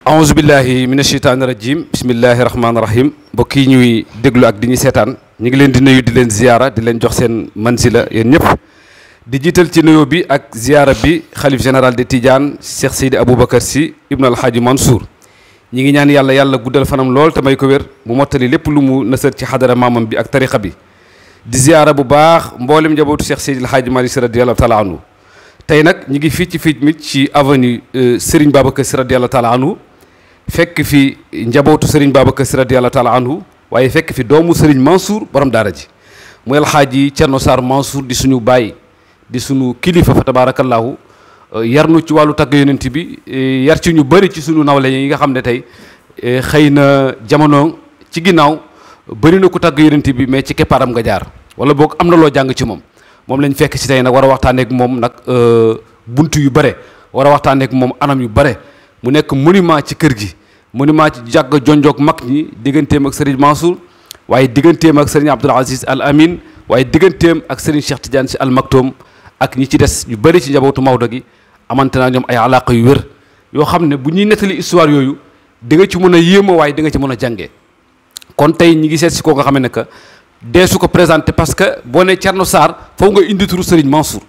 aouzu billahi mina sheytaani rajim bismillahi rahmaani rahim mbokk yi ñuy déglu ak di ñu seetaan ñu ngi leen di nuyu di leen ziyaara di leen jox seen mansila yéen ñëpp di jiital ci nuyoo bi ak ziyaara bi xalif général de Tidiane Cheikh Seydi Aboubacar Sy ibn alhaaji Mansour ñi ngi ñaan yàlla guddal fanam lool te may ko wér mu mottali lépp lu mu nësër ci xadara maamam bi ak tariqa bi di ziyaara bu baax mboolem njabootu Cheikh Seydi alhaaji Malick Sy radiyallahu taala anhu tey nag ñi ngi fii ci fii mit ci avenue Serigne Babacar Sy radiyallahu taala anhu fekk fi njabootu Serigne Babacar Sy radiyallahu taala anhu waaye fekk fi doomu Serigne Mansour borom daara ji muy alxaaji Thierno Sarr Mansour di suñu baay di suñu kilifa fa tabarakallahu yar nu ci wàllu tagg yonent bi yar ci ñu bëri ci suñu nawle yi nga xam ne tey xëy na jamono ci ginnaaw bëri na ku tagg yonent bi mais ci keppaaram nga jaar wala boog am na loo jàng ci moom lañ fekk ci tey nag war a waxtaaneek moom nag bunt yu bare war a waxtaaneek moom anam yu bare mu nekk monument ci kër gi monument ci jàgg jonjoog mag ñi digganteem ak Serigne Mansour waaye digganteem ak Serigne Abdoul Aziz Al Amin waaye digganteem ak Serigne Cheikh Tidiane Sy Al Maktoum ak ñi ci des ñu bëri ci njabootu Maodo gi amante naa ñoom ay alaqa yu wér yoo xam ne bu ñuy nettali histoire yooyu di nga ci mën a yéema waaye di nga ci mën a jàngee kon tey ñi ngi seet si koo nga xam ne que dee su ko présenté parce que boo ne Thierno Sarr foofu nga indi turu Serigne Mansour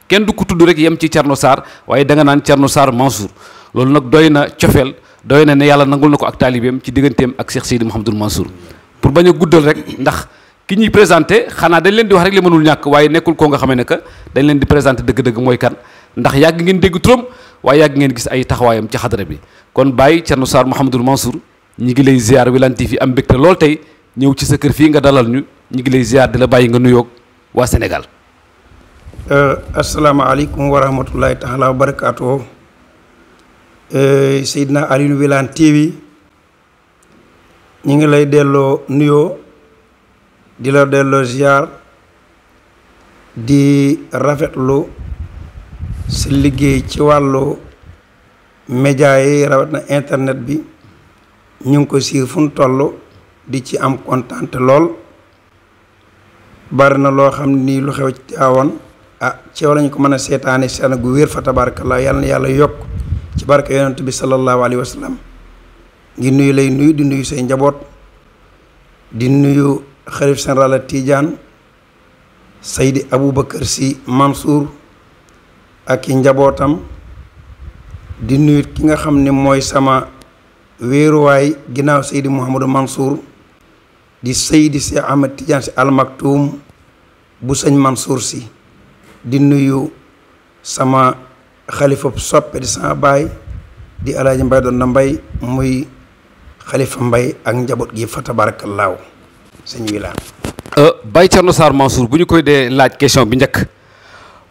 kenn du ko tudd rek yem ci Thierno Sarr waaye da nga naan Thierno Sarr Mansour loolu nag doy na cofeel doy na ne yàlla nangul na ko ak taalibeem ci digganteem ak Cheikh Seydi Mouhamadul Mansour pour bañ a guddal rek ndax ki ñuy présenté xanaa dañ leen di wax rek li mënul ñàkk waaye nekkul koo nga xamee ne que dañ leen di présenté dëgg-dëgg mooy kan ndax yàgg ngeen dégg turam waaye yàgg ngeen gis ay taxawaayam ci xadara bi kon Baye Thierno Sarr Mouhamadul Mansour ñi ngi lay ziar Wilane TV am mbégte lool tey ñëw ci sa kër fii nga dalal ñu ñi ngi lay ziar di la bàyyi nga nuyoog waa Sénégal. asalaamaaleykum wa rahmatullahi taala wa barakaatu. Seydina Aliou Wilane TV ñi ngi lay delloo nuyoo di la delloo ziar di rafetlu sa liggéey ci wàllu média yi rawat na internet bi ñu ngi ko siir fu mu toll di ci am kontaan lool bari na loo xam ni lu xew ci Tiwaawan ci yow lañu ko mën a seetaane seen gu wér fa tabarakallah yàlla na yàlla yokk ci barke yonent bi sallallahu alayhi wa sallam ngi nuyu lay nuyu di nuyu say njaboot di nuyu xalif général Tidiane Seydi Aboubacar Sy Mansour ak i njabootam di nuyu ki nga xam ne mooy sama wéeruwaay ginnaaw Seydi Mouhamadou Mansour di Seydi Cheikh Ahmed Tidiane Sy Al Maktoum bu sëñ Mansour Sy di nuyu sama xalifa soppe di sama baay di alaaji Mbay doon na mbay muy xalifa mbay ak njaboot gi fa tabaarakallaahu sëñ Wilane. Baye Thierno Sarr Mansour bu ñu koy dee laaj question bi njëkk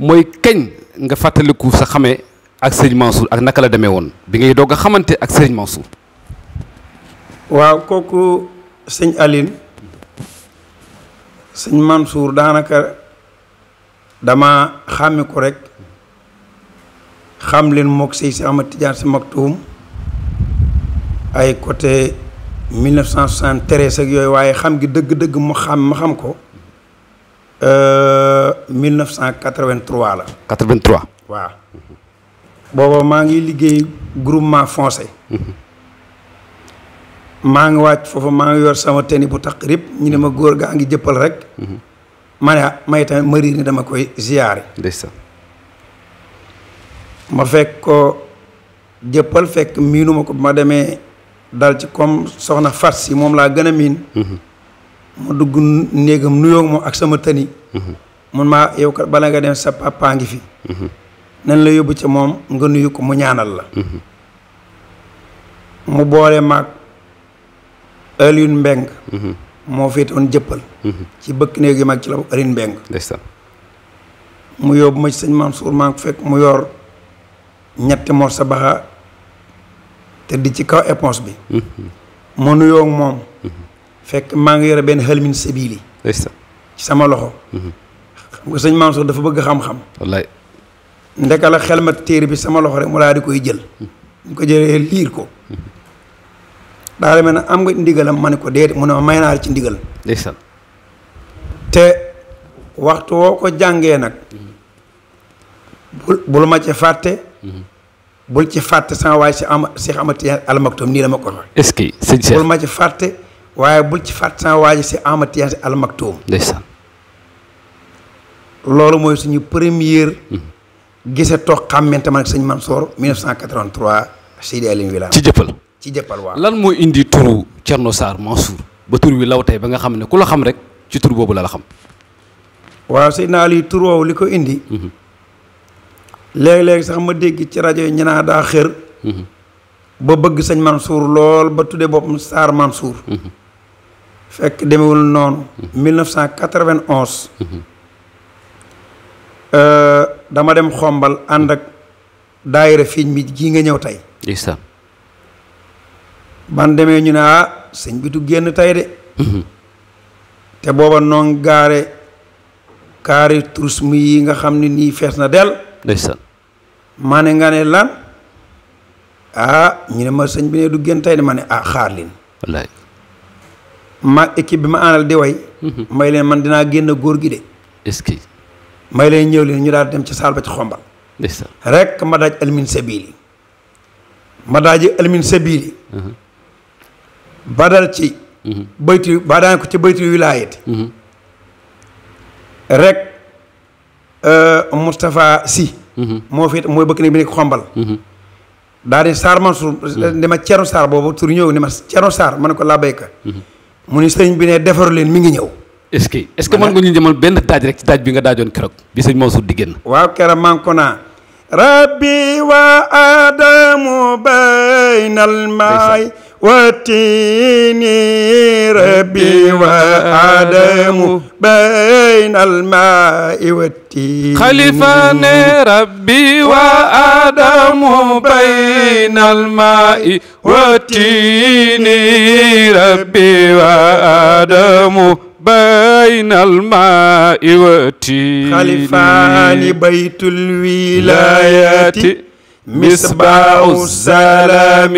mooy kañ nga fàttaliku sa xamee ak sëñ Mansour ak naka la demee woon bi ngay doog a xamante ak sëñ Mansour. waaw kooku sëñ Aline sëñ Mansour daanaka dama xàmmi ko rek. xam leen mook Seydi Ahmed Tidiane Sy Maktoum ay côté 1973 ak yooyu waaye xam gi dëgg-dëgg ma xam ko 1983 la. 83. waaw booba maa ngi liggéey groupement foncé. maa ngi wàcc foofu maa ngi yor sama tenni bu tax rib ñu ne ma góor gaa ngi jëppal rek. ma ne may tamit ma riir ni dama koy ziyaare. ndeysaan. ma fekk ko jëppal fekk miinuma ko ma demee dal ci comme soxna Fat Si moom laa gën a miin. ma dugg néegam nuyoo moom ak sama tëni. mun maa yow kat bala nga dem sa papa ngi fi. nañ la yóbbu ca moom nga nuyu ko mu ñaanal la. mu boole maag Alioune Mbeng moo féetoon jëppal. ci bëkk néeg yi mag ci la bokk Alioune Mbeng. ndeysaan. mu yóbbu ma ci sëñ Mansour maa ngi fekk mu yor. ñetti mor sa baxa te di ci kaw éponge bi ma nuyoo ak moom fekk maa ngi yore benn xelmin sabili ci sama loxo xam nga sëñ Mansour dafa bëgg xam-xam wallaay ndeka la xel ma téere bi sama loxo rek mu laa di koy jël ñu ko jëlee liir ko daal mel ne am nga ndigalam ma ne ko déedéet mu ne ma may naa ci ndigal ndeysaan te waxtu woo ko jàngee nag bul ma ca fàtte bul ci fàtte sama waay si Cheikh Ahmad Tidiane Al Maktoum nii la ma ko waxee. est-ce que sëñ Cheikh bul ma ci fàtte waaye bul ci fàtte sama waay si Ahmad Tidiane Al Maktoum. ndeysaan. loolu mooy suñu première. gise toog xàmmante man ak sëñ Mansour 1983 Seydi Aliou Wilane. ci jëppal. ci jëppal waaw. lan moo indi turu Thierno Sarr Mansour ba tur wi law tey ba nga xam ne ku la xam rek ci tur boobu la xam. waaw Seydina Aliou tur woowu li ko indi. léeg-léeg sax ma dégg ci rajo yi ñu naan daa xër. ba bëgg sëñ Mansour lool ba tuddee boppam Sarr Mansour. fekk demewul noonu. 1991. dama dem xombal ànd ak daayira fiiñ mi gii nga ñëw tey. ndeysaan. ban demee ñu ne sëñ bi du génn tey de. te booba noon gaare kaari tourisme yi nga xam ne nii fees na del. ndeysaan. maa ne nga ne lan ñu ne ma sëñ bi ne du génn tey de ma ne xaar leen. wallaay. ma équipe bi ma àndal di way. may leen man dinaa génn góor gi de. est-ce que. may leen ñëw leen ñu daal dem ci saal ba ci xombal. ndeysaan. rek ma daaj almin sabili ma daaji almin sabili badal ci baytu ba daan ko ci baytu wilaayati rek Moustapha Sy moo fi mooy bëkk ne bi nekk xombal daal di Sarr Mansour ni ma Thierno Sarr boobu tur ñëw ni ma Thierno Sarr ma ne ko laa béyka mu ni sëñ bi ne defaru leen mi ngi ñëw. est-ce que mën nga ñu jëmal benn daaj rek ci daaj bi nga daajoon keroog bi sëñ Mansour di génn. waaw keroog maa ngi ko naa rabbi wa adamu baynal maay wa tiini rabbi wa adamu baynal maay wa tiini xalifa ne rabbi wa adamu baynal maay wa tiini rabbi wa adamu بين الماء والتين خلفان بيت الولايات مصباح السلام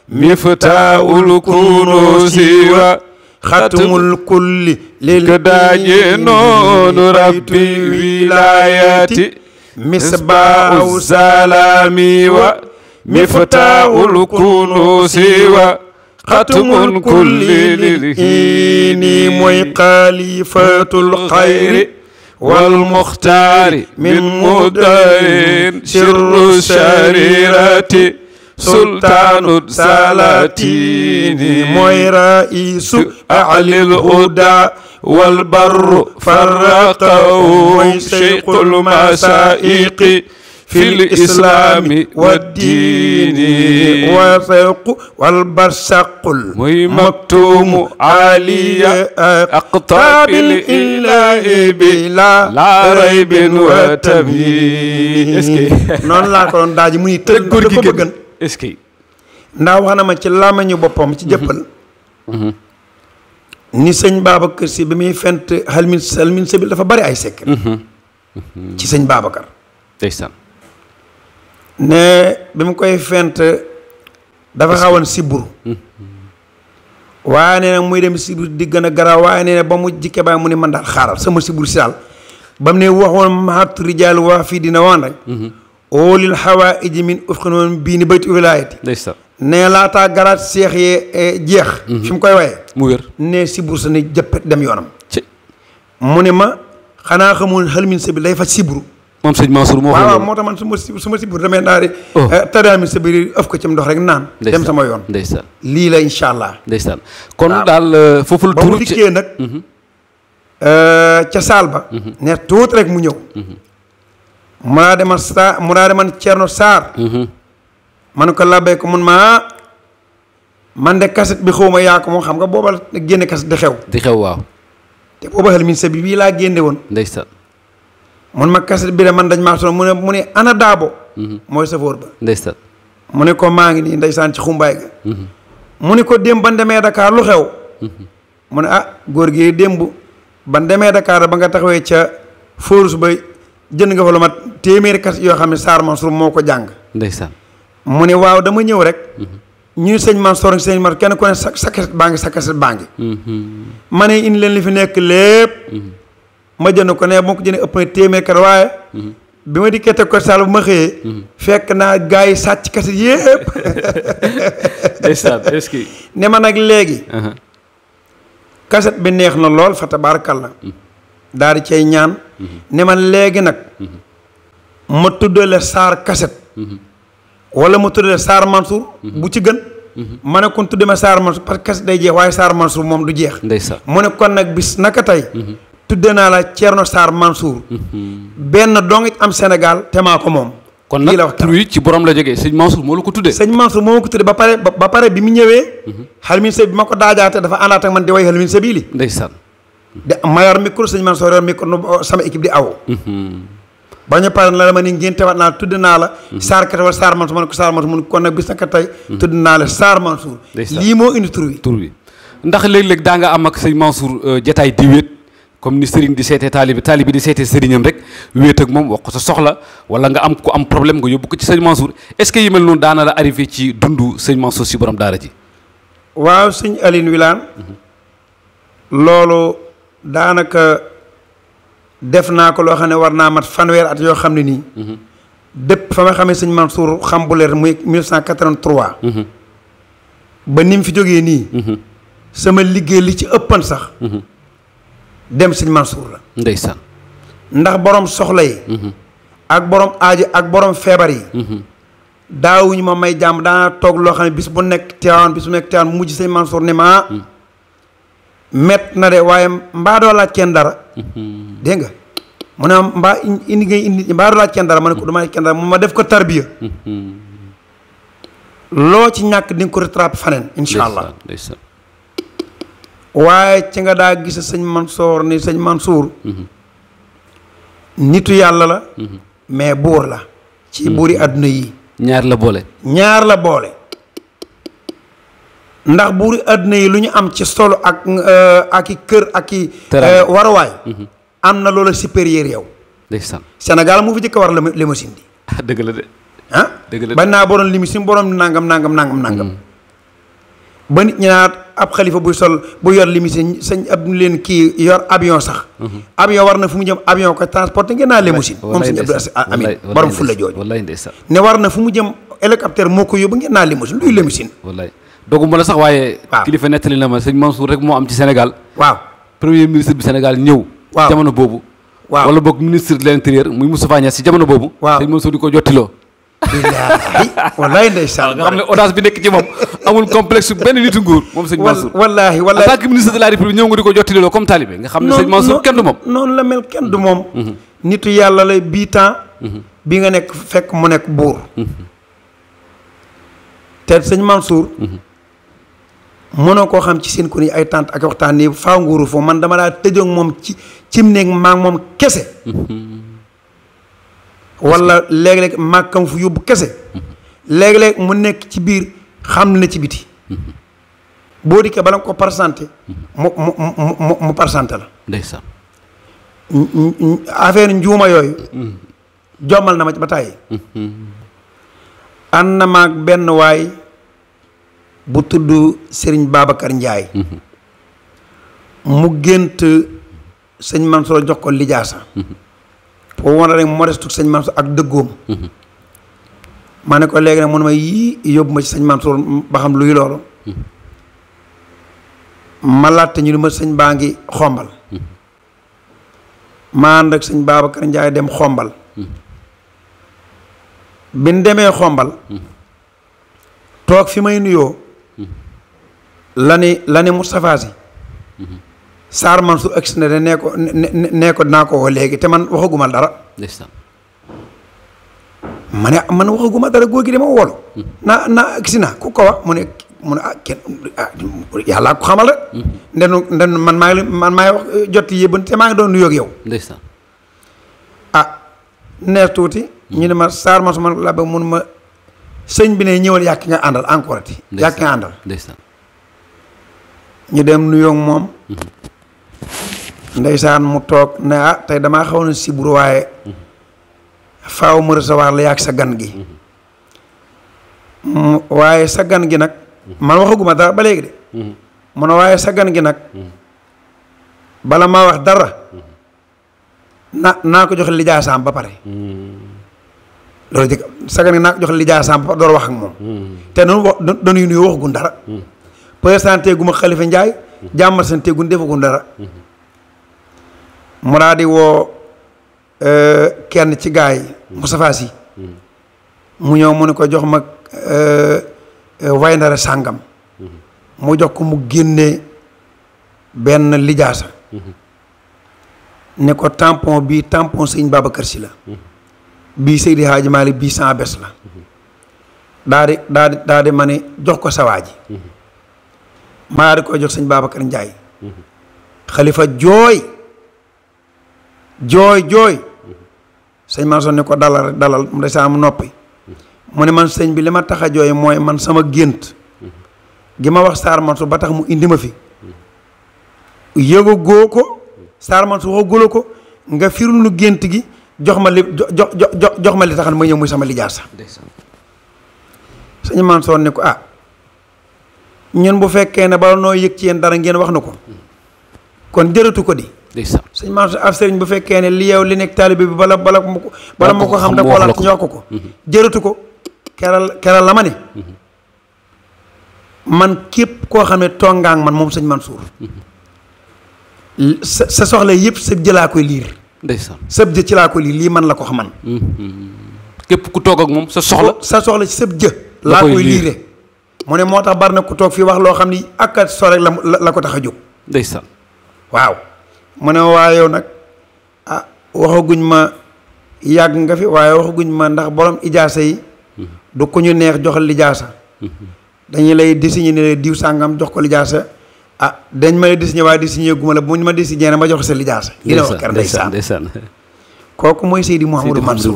ومفتاح الكنوز وختم الكل للكداجنون ربي الولايات مصباح السلام ومفتاح الكنوز ختم كل للهين موي خليفة الخير والمختار من مدين سر الشريرة سلطان السلاطين موي رئيس أعلى الهدى والبر فرقه شيخ المسائق في الإسلام والدين وفوق والبرسق المكتوم عالية أقطاب الإله بلا لا ريب وتمييز noonu laa ko doon daaji muy tëgg ko bëggan est-ce que ndax wax na ma ci làmmiñu boppam ci jëppal ni sëñ Babacar Si bi muy fent halmin sabil dafa bari ay secret ci sëñ Babacar ndeysaan ne bi mu koy fent dafa xawoon siburu waaye nee na muy dem siburu di gën a garaaw waaye nee na ba mu jikke baa mu ne man daal xaaral sama siburu si daal ba mu ne waxoon mahat rijaal waa fii dina waan rek oolil xawaa iji min ufqinoon bii ni bayti wilaayati ndeysaan ne laataa garaat seex yee jeex fi mu koy waye mu wér ne siburu sa ne jëppet dem yoonam mu ne ma xanaa xamoon halmin sa bi day faj siburu moom sëñ Mansour moo waaw moo tax man su ma siburu damay daal di tadaami sa biir ëf ko ci ndox rek naan dem sama yoon ndeysaan lii la incha allah ndeysaan kon daal foofu la ba mu dikkee nag ca saal ba ne tuut rek mu ñëw mu daa deman Thierno Sarr man ko labbee ko mun ma man de kaset bi xaw ma yaa ko moom xam nga booba génne kaset di xew waaw te booba xel min sa bi bii laa génne woon ndeysaan mun ma kaset bi de man dañ maa sonn mu ne ana daabo mooy safoor ba ndeysaan mu ne ko maa ngi nii ndeysaan ci xumbaay ga mu ne ko démb ban demee Dakar lu xew mu ne góor gi démb ban demee Dakar ba nga taxawee ca forus ba jënd nga fa lu mat téeméeri kaset yoo xam ne Sarr Mansour moo ko jàng ndeysaan mu ne waaw dama ñëw rek ñu sëñ Mansour ak sëñ Mar kenn ku ne sa kaset baa ngi ma ne indi leen li fi nekk lépp ma jënd ko ne moo ko jëndee ëpp na téeméer kat waaye bi ma dikkee teg ko saal bu ma xëyee. fekk naa gars yi sàcc kaset yépp. ndeysaan est-ce que. ne ma nag léegi. kaset bi neex na lool fa tabaarakalla. daal di cay ñaan. ne ma léegi nag. ma tuddale Saar kaset. wala ma tuddale Saar Mansour. bu ci gën. ma ne kon tudde ma Saar Mansour parce que kaset day jeex waaye Saar Mansour moom du jeex. ndeysaan mu ne kon nag bis naka tey. tudde naa la Thierno Saar Mansour. benn dong am Sénégal te maa ko moom. kon nag tur yi ci borom la jógee sëñ Mansour moo la ko tuddee. sëñ Mansour moo ma ko tuddee ba pare bi mu ñëwee. xalmin sa bi ma ko daajaate dafa àndaat ak man di way xalmin sa bii li. ndeysaan. de ma yor micro sëñ Mansour yor micro sama équipe di aw. ba ñu pare la ma ni ngeen teewaat naa tudd naa la. Saar kat wala Saar Mansour ma ne ko Saar Mansour mu ne kon nag bis naka tey. tudd naa la Saar Mansour. lii moo indi tur wi. tur wi ndax léeg-léeg daa nga am ak sëñ Mansour jotaay di wéet comme ni Serigne di seetee taalibi di seetee Serignam rek wéet ak moom wax ko sa soxla wala nga am ku am problème nga yóbbu ko ci sëñ Mansour est-ce que yi mel noonu daana la arrivé ci dundu sëñ Mansour si borom daara ji. waaw sëñ Aline Wilane. loolu daanaka def naa ko loo xam ne war naa mat fanweer at yoo xam ne nii. dëpp fa ma xamee sëñ Mansour xam bu leer muy 1983. ba ni mu fi jógee nii. sama liggéey li ci ëppan sax. dem sëñ Mansour la. ndeysaan. ndax borom soxla yi. ak borom aaji ak borom feebar yi. daawuñu ma may jàmm daana toog loo xam ne bis bu nekk Tiwaawan mu mujj sëñ Mansour ne ma mett na de waaye mbaa doo laaj kenn dara. dégg nga mu ne mbaa indi ngay indi mbaa doo laaj kenn dara ma ne ko duma laaj kenn dara ma def ko tarbiya. loo ci ñàkk di nga ko rattrapé faneen incha allah. waaye ci nga daa gis sëñ Mansour ni sëñ Mansour. nitu yàlla la. mais buur la. ci buuri àdduna yi. ñaar la boole. ndax buuri àdduna yi lu ñu am ci solo ak i kër ak i. waruwaay. am na loola supérieur yow. ndeysaan. Sénégal mu fi jëkk war limousine di. dëgg la de. dëgg la de bañ naa borom limousine borom nangam. ba nit ñi naat ab xalifa buy yor limousine sañ ab leen kii yor avion sax. avion war na fu mu jëm avion ko transporté ngeen naa limousine. moom sëñ Abdou Amin borom fulla jooju. wallaay ndeysaan. ne war na fu mu jëm hélicoptère moo ko yóbbu ngeen naa limousine luy limousine. wallaay doguma la sax waaye. waaw kilifa nettali na ma sëñ Mansour rek moo am ci Sénégal. waaw premier ministre bi Sénégal ñëw. waaw jamono boobu. waaw wala boog ministre de l'intérieur muy Moustapha Niasse si jamono boobu. waaw sëñ Mansour di ko jottiloo. wallaay ndeysaan. nga xam ne audace bi nekk ci moom amul complexe benn nitu nguur moom sëñ Mansour. wallaahi en tant que ministre de la République ñëw nga di ko jottiloo comme talibé nga xam ne sëñ Mansour kenn du moom. noonu la mel kenn du moom. nitu yàlla lay bii temps. bi nga nekk fekk mu nekk buur. te sëñ Mansour. mënoo koo xam ci seen ko ni ay tànt ak waxtaan nii faaw nguuru foofu man dama daa tëjoog moom cim néeg maa moom kese. wala léeg-léeg màkkam fu yóbbu kese. léeg-léeg mu nekk ci biir xam na ci biti. boo dikkee bala nga ko parsanté mu parsanté la. ndeysaan. affaire njuuma yooyu. jommal na ma ci ba tàyyi. ànd na maag benn waay bu tudd Serigne Babacar Ndiaye. mu gént sëñ Mansour jox ko lijaasa. pour wane rek moo des tuut sëñ Mansour ak dëggoom. ma ne ko léegi nag mun ma yii yóbbu ma ci sëñ Mansour ba xam luy loolu. ma laajte ñu ne ma sëñ baa ngi xombal. ma ànd ak sëñ Babacar Ndiaye dem xombal. bi ñu demee xombal. toog fi may nuyoo. la ni Moustapha Sy. Saar Mansour agsi na de nee ko dinaa ko woo léegi te man waxaguma dara. ndeysaan. ma ne man waxaguma dara góor gi dama woolu. naa agsi naa ku ko wax mu ne kenn yàlla ko xamal rek. ndenu man maa ngi wax jot yëbban te maa ngi doon nuyoo ak yow. ndeysaan. neer tuuti. ñu ne ma Saar Mansour man la ba mun ma sëñ bi ne ñëwal yàq nga àndal encore ati. yàq nga àndal. ndeysaan. ñu dem nuyoo ak moom. ndeysaan mu toog ne tey damaa xaw na siburu waaye faaw ma recevoir la yàgg sa gan gi. waaye sa gan gi nag. man waxaguma dara ba léegi de. mu ne waaye sa gan gi nag. bala maa wax dara. naa ko joxe lijaasaam ba pare. loolu jëkk saga ne naa ko joxe lijaasaam ba pare door wax ak moom. te noonu wax dañuy nuyu waxagun dara. présenté gu ma Xalifa Njaay jàmmal seen teegun defagun dara. mu daa di woo kenn ci gaay yi Moustapha Sy mu ñëw mu ne ko jox ma wayndare sàngam mu jox ko mu génne benn lijaasa ne ko tampon bii tampon sëñ Babacar Sy la bii Seydi Hadji Malick bii sans bes la daa di ma ne jox ko sawaa ji maa di koy jox sëñ Babacar Njaay Xalifa jooy sëñ Mansour ne ko dalal mu desaa mu noppi mu ne man sëñ bi li ma tax a jooy mooy man sama gént gi ma wax Saar Mansour ba tax mu indi ma fi yëga góo ko Saar Mansour waxoo góla ko nga firul nu gént gi jox ma li jox ma li taxan ma ñëw muy sama lijaasa sëñ Mansour ne ko ñun bu fekkee ne bala noo yëg ci yéen dara ngeen wax na ko kon jërëtu ko di sëñ Mansour ab sëriñ bu fekkee ne li yow li nekk taalibe bi bala ma ko xam da ko la ñoo ko jërëtu ko keral la ma ne man képp koo xam ne tongaang man moom sëñ Mansour sa soxla yëpp sëb jë laa koy liir sëb jë ci laa koy liir lii man la ko xaman képp ku toog ak moom sa soxla ci sëb jë laa koy liire mu ne moo tax bari na ku toog fii wax loo xam ni ak so rek la ko tax a jóg ndeysaan waaw mu ne waaye yow nag waxaguñ ma yàgg nga fi waaye waxaguñ ma ndax borom ijaasa yi du ko ñu neex joxal lijaasa dañuy lay désigné ne diw sàngam jox ko lijaasa dañ ma lay désigné waaye désigné guma la bu ñu ma désigné ne ma jox sa lijaasa dina wax kër ndeysaan kooku mooy Seydi Mouhamadou Mansour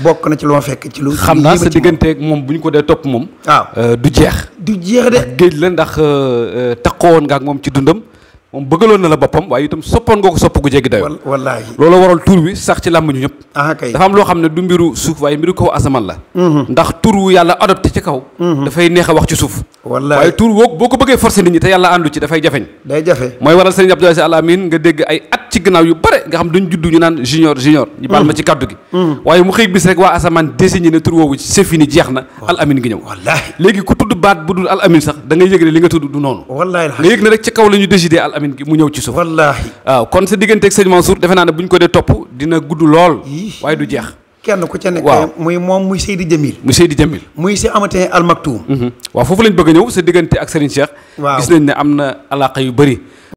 bokk na ci lu ma fekk ci lu xam naa sa digganteeg moom bu ñu ko dee topp moom waaw du jeex de géej la ndax taxawoon nga ak moom ci dundam moom bëggaloon na la boppam waaye itam soppoon nga ko sopp gu jéggi dayoo wallaahi loolu waral tur wi sax ci làmb ñu ñëpp kay dafa am loo xam ne du mbiru suuf waaye mbiru kaw asamaan la ndax tur wu yàlla adopté ci kaw dafay neex a wax ci suuf wallaahi waaye tur boo ko bëggee forcé nit ñi te yàlla àndu ci dafay jafeñ day jafe mooy waral sëriñ Abdou Aziz Al Amine nga dégg ay at ci gannaaw yu bare nga xam duñ juddu ñu naan junior ñu baal ma ci kaddu gi waaye mu xëy bis rek waa asamaan désigné ne tur woowu c'est fini jeex na Al Amine gi ñëw wallaahi léegi ku tudd baat bu dul Al Amine sax da ngay yëg ne li nga tudd du noonu wallaahi nga yëg ne rek ci kaw la ñu décidé Al Amine gi mu ñëw ci suuf wallaahi waaw kon sa digganteeg sëñ Mansour defe naa ne bu ñu ko dee topp dina gudd lool waaye du jeex kenn ku ca nekk muy moom muy Seydi Jamil muy si amatin Al Maktoum waaw foofu lañ bëgg a ñëw sa diggante ak Serigne Cheikh gis nañ ne am na alaaka yu bëri